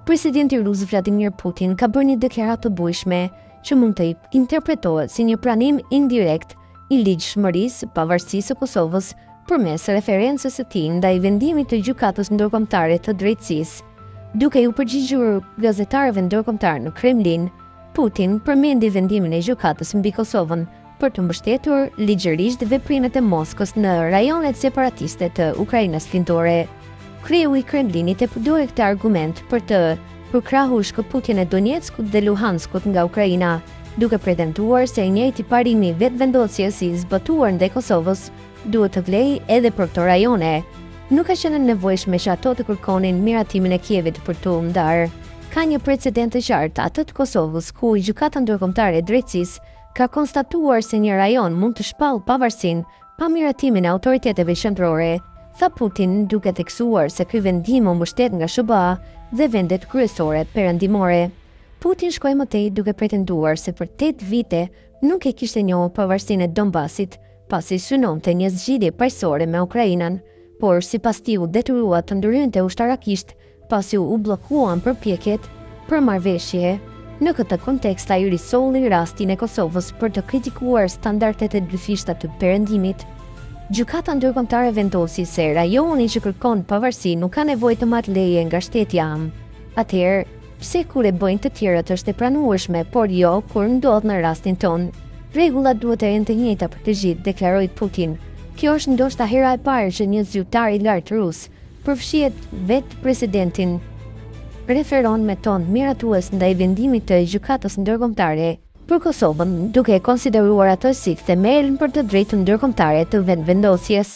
Presidenti rus Vladimir Putin ka bërë një deklaratë të bujshme që mund të interpretohet si një pranim indirekt i ligjshmërisë së pavarësisë së Kosovës përmes referencës së tij ndaj vendimit të Gjykatës Ndërkombëtare të Drejtësisë. Duke iu përgjigjur gazetarëve ndërkombëtarë në Kremlin, Putin përmendi vendimin e gjykatës mbi Kosovën për të mbështetur ligjërisht veprimet e Moskës në rajonet separatiste të Ukrainës Lindore. Kreu i Kremlinit e përdori këtë argument për të përkrahur shkëputjen e Donjeckut dhe Luhanskut nga Ukraina, duke pretenduar se i njëjti parim i vetëvendosjes i zbatuar ndaj Kosovës duhet të vlejë edhe për këto rajone. Nuk ka qenë e nevojshme që ato të kërkonin miratimin e Kievit për t'u ndarë. Ka një precedent të qartë, atë të Kosovës, ku Gjykata Ndërkombëtare e Drejtësisë ka konstatuar se një rajon mund të shpallë pavarësinë pa miratimin e autoriteteve qendrore, tha Putin, duke theksuar se ky vendim u mbështet nga SHBA dhe vendet kryesore perëndimore. Putin shkoi më tej duke pretenduar se për tetë vite nuk e kishte njohur pavarësinë e Donbasit, pasi synonte një zgjidhje paqësore me Ukrainën, por sipas tij u detyrua të ndërhynte ushtarakisht pasi u bllokuan përpjekjet për marrëveshje. Në këtë kontekst ai risolli rastin e Kosovës për të kritikuar standardet e dyfishta të Perëndimit. Gjykata Ndërkombëtare vendosi se rajoni që kërkon pavarësi nuk ka nevojë të marrë leje nga shteti amë. Atëherë, Pse kur e bëjnë të tjerët është e pranueshme, por jo kur ndodh në rastin tonë? Rregullat duhet të jenë të njëjta për të gjithë, deklaroi Putin. Kjo është ndoshta hera e parë që një zyrtar i lartë rus, përfshirë vetë presidentin, referon me ton miratues ndaj vendimit të Gjykatës Ndërkombëtare për Kosovën, duke e konsideruar atë si themel për të drejtën ndërkombëtare të vetëvendosjes.